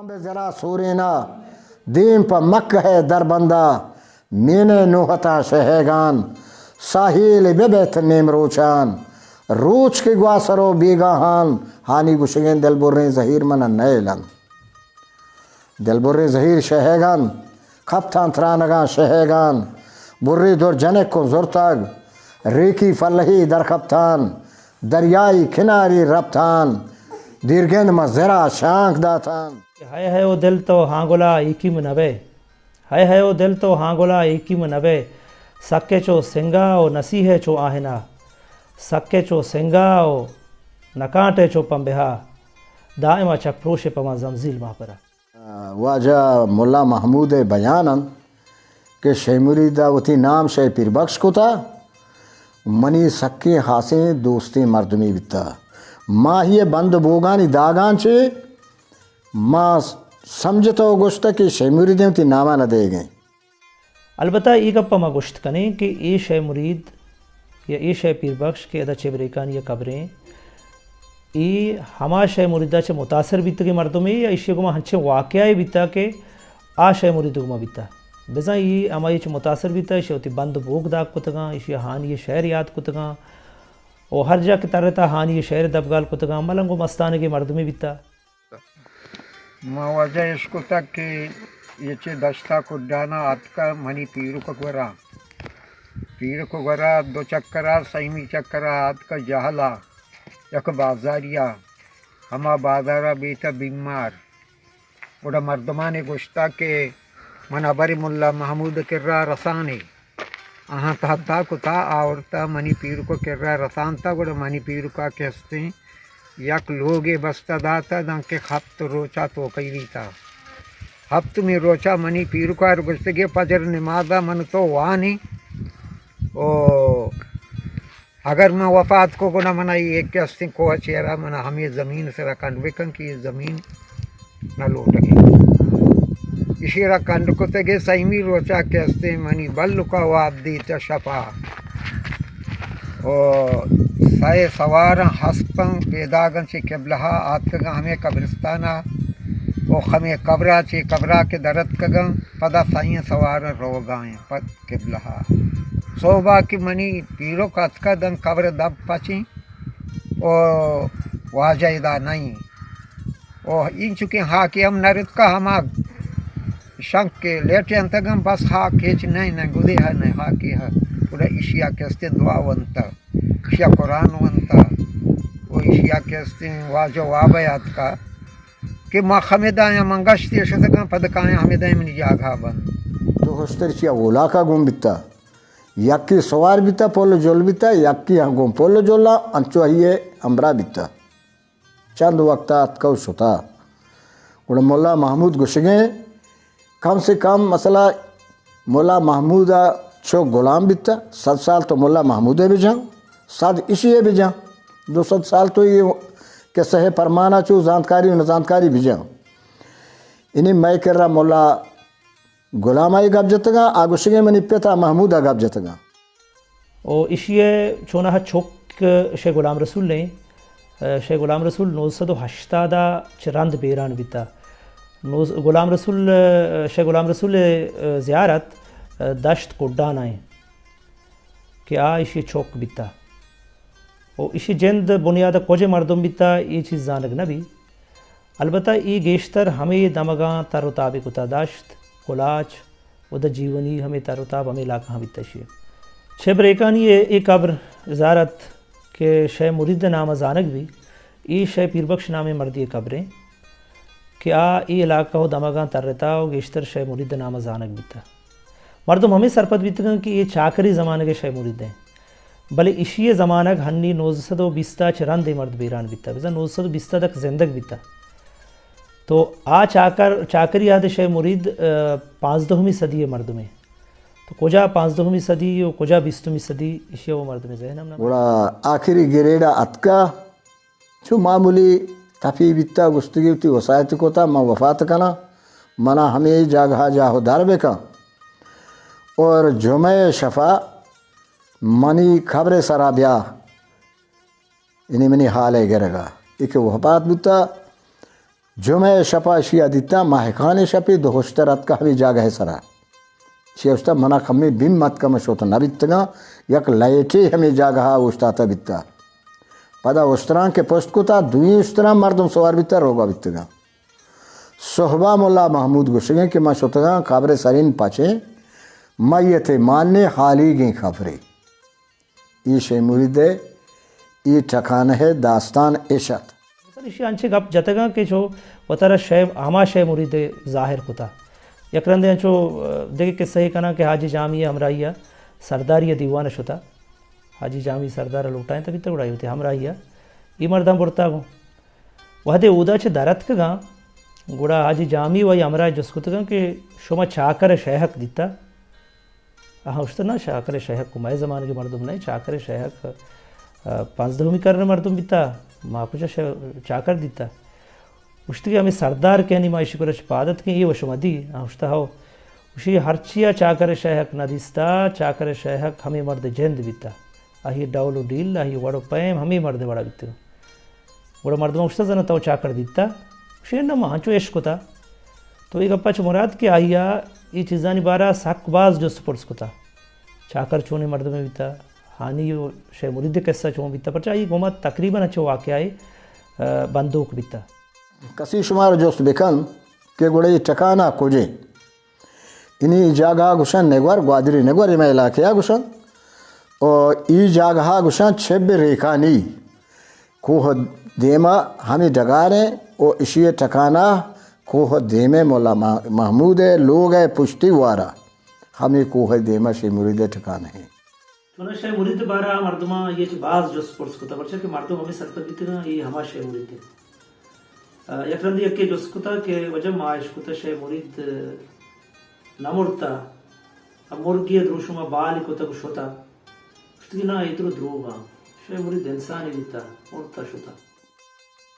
بہ زرا سورینا، دیم پہ مکہ ءِ دربندا، مین ءِ نوہتاں شہیگان، ساحیل بہ بیت نیم روچان، روچ کہ گواسر و بیگاہان، ہانی گوشگیں دلبریں زہیر من نئیلن۔ دلبریں زہیر شہیگان، کپتان ترانگان شہیگان، بری در جنک و زرتگ، ریکی فلہی درکپتان، دریائی کناری رپتان، دیرگند ما زرا شانک داتان۔ ہئے ہئے او دل تو ہانگلا ایکیم نبئے۔ ہئے ہئے او دل تو ہانگلا ایکیم نبئے۔ سکے چو سنگا او نسیحے چو آہنا۔ سکے چو سنگا او نکانٹے چو پمبہا۔ دائما چک پروشے پما زمزیل ماپرا۔ واجہ ملا محمود ءِ بیان انت کہ شے مرید ءَ وتی نام شے پیر بخش کتا، منی سکیں خاصیں دوستیں مردمے بیتا۔ ما آئی ءِ بند بوگانی داگاں چے ما سمجھتا و گوشتا کہ شے مرید ءَ وتی نام ءَ نہ دئیگیں۔ البتہ اے گپ ءَ ما گوشت کنیں کہ اے شے مرید یا اے شے پیر بخش کہ ادا چہ بریکانی ءَ قبریں، اے ہما شے مرید ءَ چہ متاثر بیتگیں مردمے یا ایشی ءِ گوما ہنچیں واقعہ یے بیتا کہ آ شے مرید ءِ گوما بیتا؟ بزاں اے ہمائی ءَ چہ متاثر بیتا، ایشی ءَ وتی بند بوگ داگ کتگاں، ایشی ءَ ہانی ءِ شعر یات کتگاں، و ہر جاہ کہ ترتا ہانی ءِ شعر دبگال کتگاں، ملنگ و مستانگیں مردمے بیتا۔ ما واجہ اشکتگ کہ اے چہ دشتا کڈانا آتکا منی پیرک گورا۔ پیرک گورا دو چکرا، سیمی چکرا آتکا جہلا یک بازاریا۔ ہما بازارا بیتا بیمار۔ گڑا مردمانے گوشتا کہ من ہبر ملا محمود کرا رسانے۔ آہاں تہا تا کتا آورتا منی پیرکو کرا رسانتا، گڑا منی پیرکا کہ استیں یک لوگے بستہ داتا، دانکہ ہپت روچا توکئی بیتا۔ ہپتمی روچا منی پیرکا گوشتگے پجر نمازا من تو وانی او اگر من وفات کو گڑا من ای ایک استیں کوہ چیرا من ہمے زمین سرا کنڈ بکن کہ یہ زمین نہ لوٹگی۔ ایشی را کنڈ کتگے سیمی روچا کہ استیں منی بلکا واب دیت شپا۔ او سئے سواراں ہستاں پیداگاں چہ قبلہا آتکگاں ہمے قبرستانا۔ او ہمے قبرا چہ قبرا کہ درتکگاں پدا سئیں سواراں روگائیں پد قبلہا۔ صوبا کہ منی پیرک اتکا دن قبر دپ پچیں۔ او واجہ ادا نہیں۔ او اینچکیں ہاکے ہم نہ رتکا، ہما شنک کہ لیٹینتگ انت، بس ہاک ہچ نہ انت، گدے ہا نہ ہاکے ہا۔ گڑا ایشیا کہ استیں دعا ونتا، ایشیا قرآن ونتا، و ایشیا کہ استیں واجہ وابا یاتکا کہ ما ہمدایاں من گشتے شتگاں، پد کایاں ہمدایاں منی جاگہا بند۔ تو ہشتر چیا اولاکا گون بیتا، یکی سوار بیتا، پل جل بیتا، یکی ہم گون پل جلا، انچو آئی ہمراہ بیتا۔ چند وقت اتکا و شتا۔ گڑا ملا محمود گوشگیں، کم سے کم مسئلہ ملا محمود ءَ چو غلام بیتا، صد سال تو ملا محمود ءَ بجن، صد اشی ءَ بجن، دو سد سال تو یہ قصہ پرمانا چو زانتکاری و نزانتکاری بجن۔ انی مئے کرا ملا غلام ءَ گپ جتگاں، آ گوشگیں منی پتا محمود ءَ گپ جتگاں۔ و ایشی ءَ چوناہا چک شے غلام رسول ایں۔ شے غلام رسول نوزدہ سد و ہشتاد ءَ چہ رند بیران بیتا۔ نوز-، غلام رسول، شے غلام رسول ءِ زیارت دشت کڈان ءَ ایں کہ آ ایشی چک بیتا۔ و ایشی جند بنیاد کجے مردم بیتا، اے چیز زانگ نہ بی۔ البتہ اے گیشتر ہمے دمگاں تر و تابے کتا، دشت، کلاچ، و دا جیونی ہمے تر و تاب ہمے علاقہ ہاں بیتا اشی۔ چہ بریکانی اے، اے قبر زیارت کہ شے مرید نام زانگ بی، اے شے پیربخش نامیں مردی قبریں کہ آ اے علاقہ و دمگاں ترتا و گیشتر شے مرید نام زانگ بیتا۔ مردم ہمے سرپد بیتگاں کہ اے چاکری زمانگ شے مرید ایں۔ بلے ایشی ءِ زمانگ ہنی نوزدہ سد و بیست ءَ چہ رند اے مرد بیران بیتا، بزاں نوزدہ سد و بیست ءَ تک زندگ بیتا۔ تو آ چاکر، چاکری آد شے مرید، ءَ، پانزدہمی صدی ءِ مردمے۔ تو کجا پانزدہمی صدی و کجا بیستمی صدی، ایشی ءَ وہ مردمے ذہن ہم نہ۔ گڑا آخری گریڈ ءَ اتکا، چو معمولی تپی بیتا، گوشتگی وتی وسایت کتا، من وفات کناں، منا ہمے جاگہ ءَ جاہ و در بکن۔ اور جمعہ شفا منی قبر سرا بیا، یعنی منی حال ءِ گرگا۔ اے کہ وفات بوتا، جمعہ ءِ شپ ءَ اشی ءَ دیتا، ماہکان ءِ شپے دو اشتر اتکا ہمے جاگہ ءِ سرا۔ اشی ءَ گوشتا، منا کمے بیم اتکا، من شت نہ بیتگاں، یک لائٹے ہمے جاگہ ءَ اوشتاتا بیتا۔ پدا اشتراں کہ پشت کتا، دوئیں اشتراں مردم سوار بیتا، روگا بیتگاں۔ صحبا ملا محمود گوشگیں کہ من شتگاں قبر سرین پچیں، میت مانے حالیگیں خبرے۔ اے شے مرید ءِ اے ٹکانہ ءِ داستان اش ات۔ ایشی انچیں گپ جتگاں کہ چو وتارا شے، ہما شے مرید ظاہر کتا۔ یک رندے انچو، آ، دگہ قصہ ءَ کناں کہ حاجی جامی ءِ ہمراہی ءَ سرداری ءِ دیوان ءَ شتا۔ حاجی جامی سردار ءَ لوٹائینتا بیتا، گڑا آئی وتی ہمراہی ءَ اے مرداں برتا گوں۔ وہدے اودا چہ در اتکگاں، گڑا حاجی جامی و آئی ہمراہ جست کتگاں کہ شما چاکر ءِ شیہک دیتا؟ آہاں گوشتہ، نہ، چاکر ءِ شیہک مئے زمانگے مردم نہ، چاکر ءِ شیہک، آ، پانزدہمی کرن ءِ مردم بیتا، ما کجا شے-، چاکر دیتا؟ گوشتی کہ ہمے سردار کہ انی ما ایشی کرا چہ پاد اتکیں، اے و شما دی؟ آہاں گوشتہ، ہو۔ گوشی، ہرچی ءَ چاکر ءِ شیہک نہ دیستا، چاکر ءِ شیہک ہمے مرد ءِ جند بیتا۔ آئی ڈول و ڈیل، آئی وڑ و پیم ہمے مرد ءِ وڑا بیتگ۔ گڑا مردماں گوشتہ، زاناں تو چاکر دیتا؟ گوشی، نہ، ما انچو اش کتا۔ تو اے گپا چہ مراد کہ آئی ءَ اے چیزانی بارا سک باز جست پرس کتا۔ چاکر چونیں مردمے بیتا، ہانی و شے مرید ءِ قصہ چون بیتا، پرچا آئی گوما تقریباً انچو واقعہ ءَ، آ، بندوک بیتا۔ کسی شمارا جست بکن کہ گڑا اے ٹکانہ کجے؟ انی اے جاگہ ءَ گوشن نگور، گوادری نگور، اے مئے علاقہ ءَ گوشن۔ و اے جاگہ ءَ گوشن چب ریکانی۔ کوہ دیما ہمے ڈگار ایں و اشی ٹکانہ کوہ دیمے ملا مح-، محمود ءِ لوگ ءِ پشتی وارا ہمے کوہ دیما شے مرید ءِ ٹکانہ ایں۔ چوناں شے مرید ءِ بارا مردماں اے چہ باز جست پرس کتا، پرچا کہ مردم ہمے سرپد بیتگاں، اے ہما شے مرید ایں۔ آ، یک رندے یکے جست کتا کہ وجہ ما اش کتا شے مرید نہ مرتا، آ مرگی ءِ دروشم ءَ بال کتگ و شتا۔ گوشتگی نا، اے درو دروگ آں۔ شے مرید انسانے بیتا، مرتا شتا۔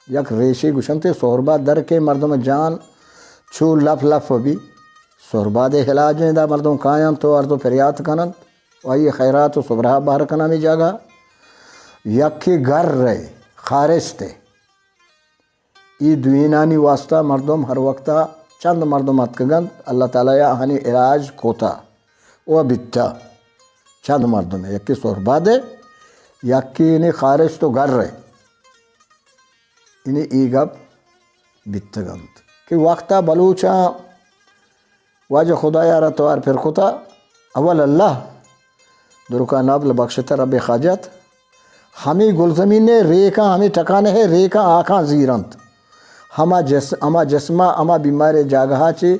یک ریشے گوشنت، سہرباد در کے مردم جان چو لپ لپ بی۔ سہرباد علاج ایں، دا مردم کاینت و عرض و پریات کننت و آئی خیرات و سبرہ بہر کناں ہمے جاگہ۔ یکے گر ءِ خارست ءِ۔ اے دوئینانی واسطہ مردم ہر وقتا چند مردم اتکگنت، اللہ تعالی ءَ آہانی علاج کتا و بیتا۔ چند مردم، یکے سہرباد ءِ، یکے نی خارست و گر ءِ۔ انی اے گپ بیتگنت کہ وقتا بلوچاں واجہ خدایا را توار پر کتا، اول اللہ، درکا نبل بخشتا رب خاجت، ہمے گلزمین ءِ ریکاں، ہمے ٹکانہ ءِ ریکاں آکاں زیرنت۔ ہما جس-، ہما جسما، ہما بیمارے جاگہا چے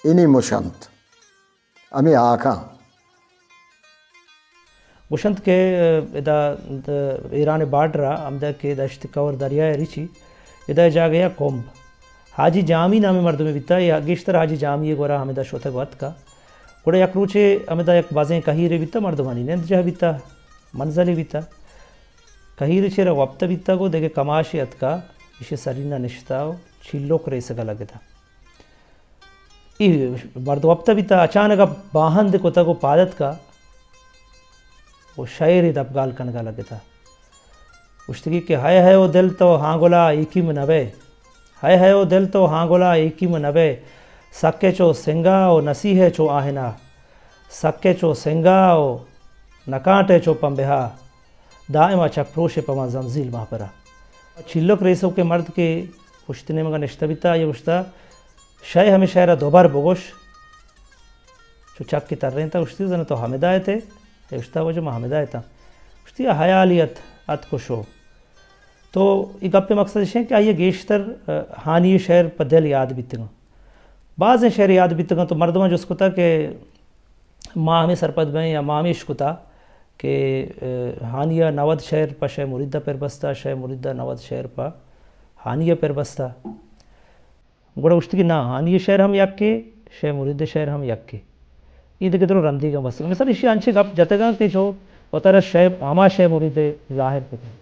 انی مشنت۔ ہمے آکاں۔ گوشنت کہ ادا د-، ایران بارڈر ءَ ہمدا کہ دشت کور دریائے ریچی، ادا جاگہ یا کمب۔ حاجی جامی نامیں مردمے بیتا، یا گیشتر حاجی جامی گورا ہمدا شتگ و اتکا۔ گڑا یک روچے ہمدا یک بازیں کہیرے بیتا، مردمانی نند جاہ بیتا، منزلے بیتا۔ کہیر چیرا وپتہ بیتا گو دگہ کماشے اتکا، ایشی سرینا نشتا و چیلوک ریسگا لگتا۔ اے مرد وپتہ بیتا، اچانک ءَ باہند کتگ و پاد اتکا و شئیرے دپگال کنگا لگتا۔ گوشتگی کہ ہئے ہئے او دل تو ہانگلا ایکیم نبئے، ہئے ہئے او دل تو ہانگلا ایکیم نبئے، سکے چو سنگا و نسیحے چو آہنا، سکے چو سنگا و نکانٹے چو پمبہا۔ دائما چک پروشے پہ ما زمزیل ماہپرا۔ چلک ریسوکیں مرد کہ پشت نیمگا نشتہ بیتا، آئی گوشتا، شئے ہمے شئیرا دوبر بگوش۔ چو چک کہ ترینتا، گوشتی، زن تو ہمدا اتئے؟ آئی گوشتا، واجہ ما ہمدا اتاں۔ گوشتی، آ حیالی ات، اتک و شو۔ تو اے گپے مقصد اش انت کہ آئی گیشتر، آ، ہانی شئیر پہ دل یاد بیتگاں۔ بازیں شئیر یاد بیتگاں تو مردماں جست کتا کہ ما ہمے سرپد بئیں یا ما ہمے اشکتا کہ، آ، ہانی ء نود شئیر پہ شئے مرید ء پر بستا، شئے مرید ء نود شئیر پہ ہانی ء پر بستا۔ گڑا گوشت کہ نا، ہانی ء شئیر ہم یکے، شئے مرید ء شئیر ہم یکے۔ اے دگہ درو رندیگاں بس۔ مثال ایشی انچیں گپ جتگاں کہ چو وتارا شئے، ہما شئے مرید ء ظاہر بکن۔